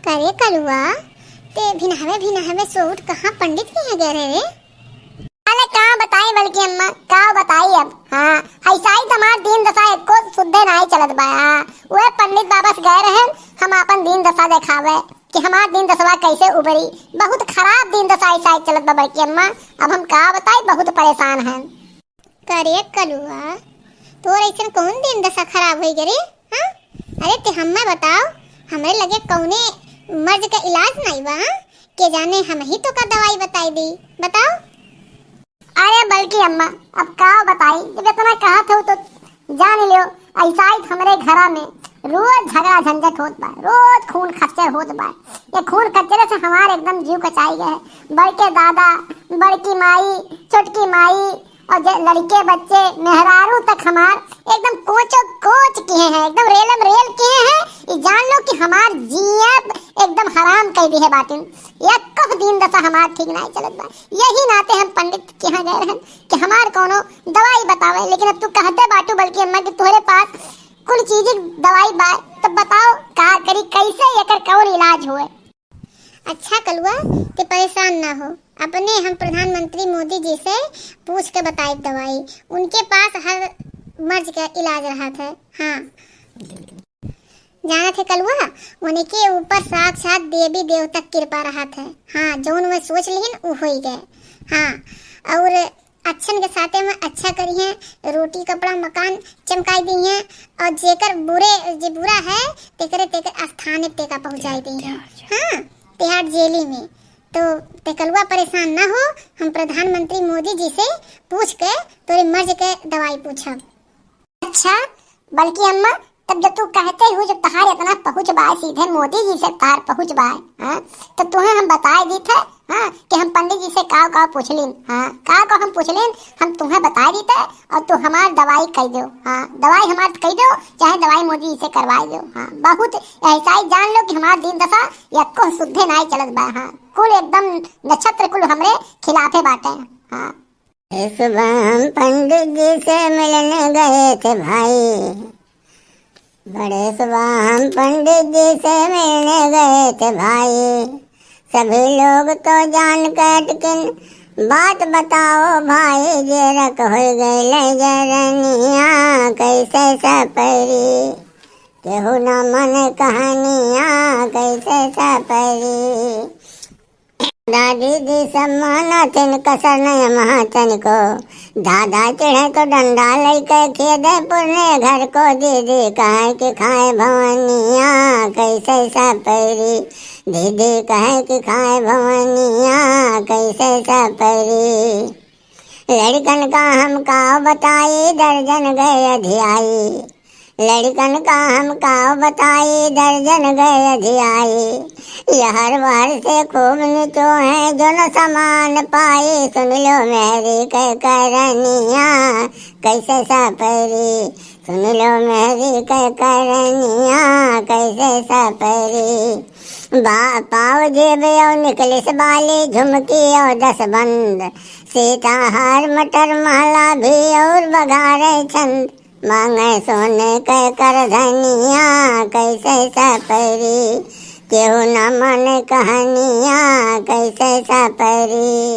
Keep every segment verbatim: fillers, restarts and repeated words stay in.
करे कलुआ, ते भिनहवे भिनहवे सोउठ कहाँ पंडित के यहाँ गए रहे रे? अरे का बताई बड़की अम्मा, का बताई अब। हाँ, ऐसा ही तो हमार दीन दशा एको सुद्धे नाई चलत बा। हाँ, वह पंडित बाबा से गए रहे, हम आपन दीन दशा देखावे कि हमार दीन दशा कैसे उबरी। बहुत खराब दीन दशा ऐसा ही चलत बा बड़की अम्मा, अब हम का बताई, बहुत परेशान हैं। करे कलुआ, तोर ऐसन कौन दीन दशा खराब होई गे रे? हाँ? अरे ते हम्मे बताओ, हमरे लगे कौने मर्ज का इलाज नाई बा, हाँ? के जाने हम ही तो का दवाई बताई दी, बताओ। अरे बड़की अम्मा, अब का बताई, जब इतना कहत हो तो जान लियो, ऐसा ही हमरे घरा में रोज झगड़ा झंझट होत बा, रोज खून खच्चर होत बा। ये खून खच्चरे से हमार एकदम जीव कचाई गए है। बड़के दादा, बड़की माई, छोटकी माई और जे लड़के बच्चे मेहरारू तक हमार एकदम कोचो कोच किहे हैं, एकदम रेलम रेल किहे हैं। ये जान लो कि हमार जीयब एकदम हराम कर दी है बाटिन। एक दीन दशा हमार ठीक नाई चलत बा। यही नाते हम पंडित के यहाँ गए रहन कि हमार कौनो दवाई बतावे, लेकिन अब तू कहते बाटू बड़की अम्मा कि तोहरे पास कुल चीज दवाई बा, तब बताओ का करी, कैसे एकर कौन इलाज होए? अच्छा कलुआ, ते परेशान ना हो, अपने हम प्रधानमंत्री मोदी जी से पूछ के बताई दवाई, उनके पास हर मर्ज का इलाज रहत है। हाँ, जानत है कलुआ, उनके ऊपर साक्षात देवी देवता के कृपा रहत है। हाँ, जौन वह सोच लिहिन, उ होई गए। हाँ, और अच्छन के साथे में अच्छा करिहें, रोटी, कपड़ा, मकान चमकाई दिहें, और जेकर बुरे, जे बुरा है, तेकरे, तेकर स्थाने तेका पहुँचाई दिहें। हाँ, तिहाड़ जेली में। तो ते कलुआ परेशान ना हो, हम प्रधानमंत्री मोदी जी से पूछ के तोरे मर्ज के दवाई पूछब। अच्छा, बड़की अम्मा, तब जब तू कहते हो, जब तहार इतना पहुँच बा, सीधे मोदी जी से तहार पहुँच बा, हाँ, तो तुहें हम बताए दीत है, हाँ, कि हम पंडित जी से काव काव पूछलिन, हाँ, काव काव हम पूछलिन, हम तुहें बताए दीत है, और तू हमार दवाई कई दो, हाँ, दवाई हमार कई दो, चाहे दवाई मोदी जी से करवाई दो, हाँ, बहुत ऐसा ही जान लो कि हमार दीन दशा एको सुद्धे नाई चलत बा, हाँ, कुल एकदम नक्षत्र कुल हमरे खिलाफे बाटे, हाँ। बड़े सुबह हम पंडित जी से मिलने गए थे भाई। बड़े सुबह हम पंडित जी से मिलने गए थे भाई। सभी लोग तो जान के अटकिन, बात बताओ भाई, जे रख होई गइले जरनिया, कैसे सपरी। केहू ना मन कहनिया, कैसे सपरी। दादी जी सब मानथिन, कसर नहीं महाचन को। दादा चिढ़े तो डंडा लइके खेदे पुरने घर को। दीदी कहे कि खाए भवनिया, कैसे सपरी। दीदी कहे कि खाए भवनिया, कैसे सपरी। लड़कन का हम काव बताई, दर्जन गए अधियाई। लड़कन का हम काव बताई, दर्जन गए अधियाई। यहर वहर से खूब निचो है, जो न समान पाई। सुन लो मेरी के करनिया, कैसे सपरी। सुन लो मेरी के करनिया, कैसे सपरी। बा-, पाव जेब और निकलिस बाली, झुमकी और दस बंद, सीता हार मटर माला भी और बघारे छंद। मांगे सोने के करधनिया, कैसे सपरी। केहू न मन कहनिया, कैसे सपरी।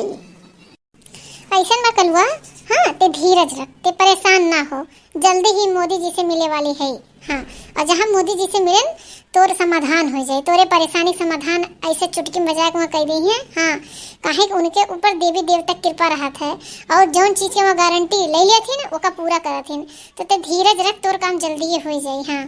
ऐसन बा कलुआ, हाँ, ते धीरज रख, ते परेशान ना हो, जल्दी ही मोदी जी से मिले वाली है। हाँ, और जहाँ मोदी जी से मिलन, तोर समाधान हो जाए, तोरे परेशानी समाधान ऐसे चुटकी बजा के वहाँ कह दी है। हाँ, काहे कि उनके ऊपर देवी देवता के कृपा रहत है, और जौन चीज के वहाँ गारंटी ले लेथिन, ओका पूरा करथिन। तो ते धीरज रख, तोर काम जल्दी ही हो जाए। हाँ।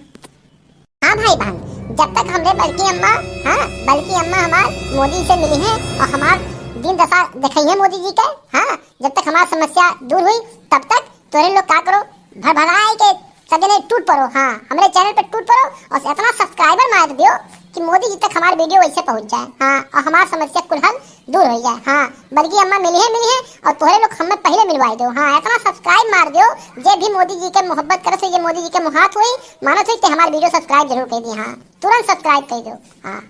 हाँ भाई बहन, जब तक हमरे बड़की अम्मा, हाँ, बड़की अम्मा हमार मोदी से मिली हैं और हमार दीन दशा दिखाई है मोदी जी के, हाँ, जब तक हमार समस्या दूर हुई, तब तक तोरे लोग का करो, भरभराए के सब जने टूट पड़ो, हाँ, हमरे channel पे टूट पड़ो और इतना subscriber मार दियो कि मोदी जी तक हमार video वैसे पहुँच जाए, हाँ, और हमार समस्या कुल हल दूर हो जाए। हाँ, बड़की अम्मा मिली है, मिली है, और तोहरे लोग हमें पहले मिलवाई दो। हाँ, इतना subscribe मार दो, जे भी मोदी जी के मोहब्बत करे से, ये मोदी जी के मुहात हुई, मानत हुई, ते हमार video subscribe जरूर कर दी। हाँ, तुरंत subscribe कर दो। हाँ।